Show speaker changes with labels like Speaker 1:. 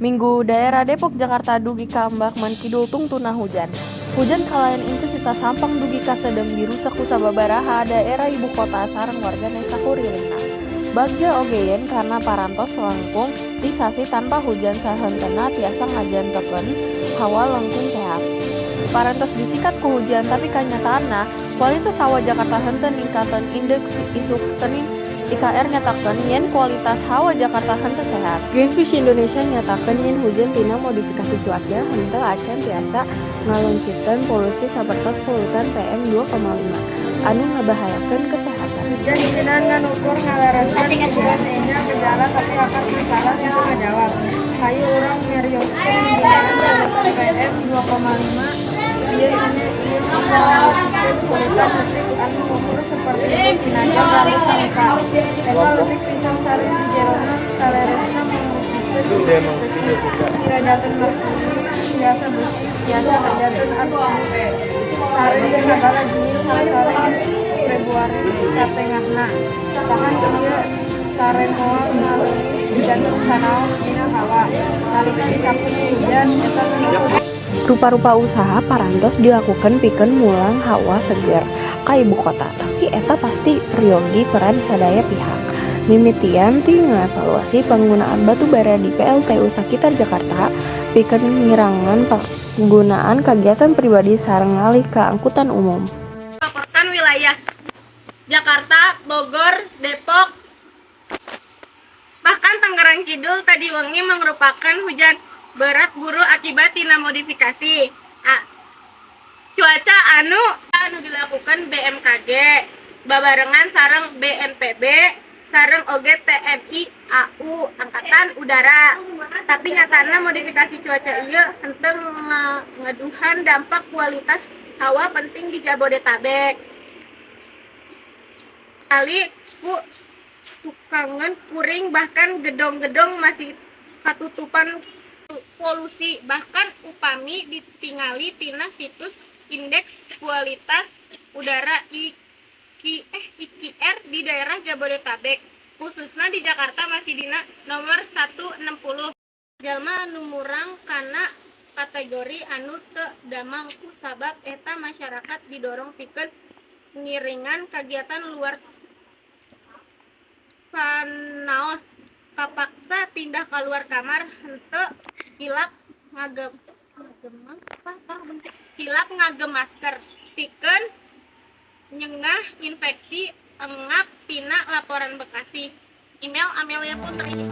Speaker 1: Minggu daerah Depok, Jakarta dugi ka Mbakman Kidul tungtungna hujan. Hujan kalayan intensitas hampang dugi ka sedeng dirusak ku sababaraha daerah ibu kota sareng warga sakurilingna. Bagja oge yen karna parantos langkung ti sasi tanpa hujan sahenteuna tiasa ngajantenkeun hawa langkung sehat. Parantos disikat ku hujan, tapi kanyataanna kualitas hawa Jakarta henteu ningkatkeun. Indeks isuk Senin IKR nyatakeun yen kualitas hawa Jakarta henteu sehat. Greenpeace Indonesia nyatakeun yen hujan tina modifikasi cuaca henteu acan tiasa ngaleungitkeun polusi sapertos polutan PM2,5 anu ngabahayakeun kesehatan.
Speaker 2: Hujan hujanan ngan ukur ngalereskeun sugan enya gejala, tapi akar masalah henteu ngajawab. Hayu urang nyarioskeun ngeunaan polutan PM 2,5 ieu. Enya ieu pikeun polutan leutik anu ngukur sapertiga tina jam rambut manusa. Eta leutik pisan sareng di jerona saleresna mangrupikeun jenis besi, tiasa janten merkuri, tiasa besi, tiasa janten antimony, sareng sagala jenis sangsara Februari satengahna. Tahan ieu sare moal ngaleuwih janten sanaos dina hawa nalika disapu ku hujan eta ngan
Speaker 1: Rupa-rupa usaha parantos dilakukeun pikeun mulang hawa seger ka ibu kota, tapi eta pasti peryogi peran sadaya pihak. Mimitian ti ngaevaluasi panggunaan batu bara di PLTU sakitar Jakarta pikeun ngirangan panggunaan kagiatan pribadi sareng ngalih ka angkutan umum.
Speaker 3: Laporkan wilayah Jakarta, Bogor, Depok, bahkan Tangerang Kidul tadi wengi merupakan hujan berat buruk akibat tina modifikasi cuaca anu anu dilakukan BMKG babarengan sareng BNPB sareng oge TNI AU, Angkatan Udara. Tapi nyatana modifikasi cuaca ieu henteu ngeduhan dampak kualitas hawa penting di Jabodetabek. Kali ku tukangan kuring, bahkan gedong-gedong masih katutupan polusi, bahkan upami ditingali tina situs indeks kualitas udara IQR di daerah Jabodetabek, khususnya di Jakarta, masih dina nomor 160. Jalma anu murang kana kategori anu teu damang. Ku sabab eta masyarakat didorong pikeun ngiringan kagiatan luar sanaos kapaksa pindah keluar kamar. Henteu hilap ngagem ngagem apa bentuk hilap ngagem masker pikeun nyegah infeksi. Engap tina laporan Bekasi, email Amelia Putri.